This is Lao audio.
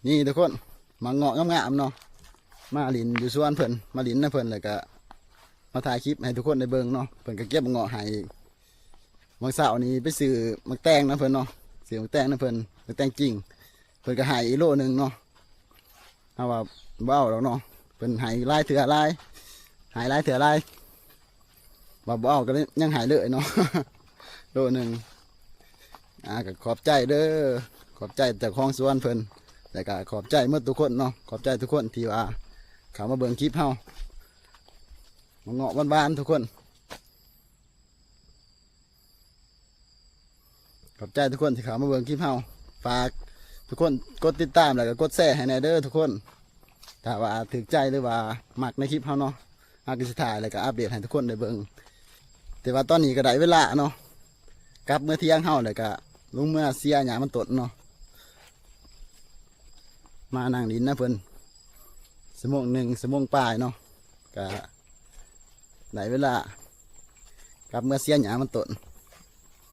ນີ້ທຸກຄົນ ໝາກເງາະງາມໆເນາະ ມາຫຼິ້ນຢູ່ສວນເພິ່ນ ມາຫຼິ້ນນຳເພິ່ນ ແລ້ວກະມາຖ່າຍຄລິບໃຫ້ທຸກຄົນໄດ້ເບິ່ງເນາະ. ເພິ່ນກະເກັບໝາກເງາະໃຫ້ ມື້ເຊົ້ານີ້ໄປຊື້ໝາກແຕງນຳເພິ່ນເນາະ ຊື້ໝາກແຕງນຳເພິ່ນ ໝາກແຕງຈິງ ເພິ່ນກະໃຫ້ອີກໂລໜຶ່ງເນາະ. ເຮົາວ່າບໍ່ເອົາດອກເນາະ ເພິ່ນໃຫ້ຫຼາຍເທື່ອຫຼາຍ ໃຫ້ຫຼາຍເທື່ອຫຼາຍ ວ່າບໍ່ເອົາກະຍັງໃຫ້ເລີຍເນາະ ໂລໜຶ່ງ. ອາ ກະຂອບໃຈເດີ ຂອບໃຈເຈົ້າຂອງສວນເພິ່ນ ແລ້ວກະຂອບໃຈໝົດທຸກຄົນເນາະ ຂອບໃຈທຸກຄົນທີ່ວ່າເຂົ້າມາເບິ່ງຄລິບເຮົາ ໝາກເງາະຫວານໆທຸກຄົນ. ຂອບໃຈທຸກຄົນທີ່ເຂົ້າມາເບິ່ງຄລິບເຮົາ ຝາກທຸກຄົນກົດຕິດຕາມ ແລ້ວກະກົດແຊໃຫ້ແດ່ເດີທຸກຄົນ. ຖ້າວ່າຖືກໃຈ ຫຼືວ່າມັກໃນຄລິບເຮົາເນາະ ເຮົາກະຊິຖ່າຍ ແລ້ວກະອັບເດດໃຫ້ທຸກຄົນໄດ້ເບິ່ງ. ແຕ່ວ່າຕອນນີ້ກະໄດ້ເວລາເນາະ ກັບເມືອຖຽງເຮົາ ແລ້ວກະລົງເມືອເສຍຫຍ້າມັນຕົ້ນເນາະ. ມານັ່ງຫຼິ້ນນຳເພິ່ນ ຊົ່ວໂມງໜຶ່ງ ຊົ່ວໂມງປາຍເນາະ ກະໄດ້ເວລາກັບເມືອເສຍຫຍ້າມັນຕົ້ນ.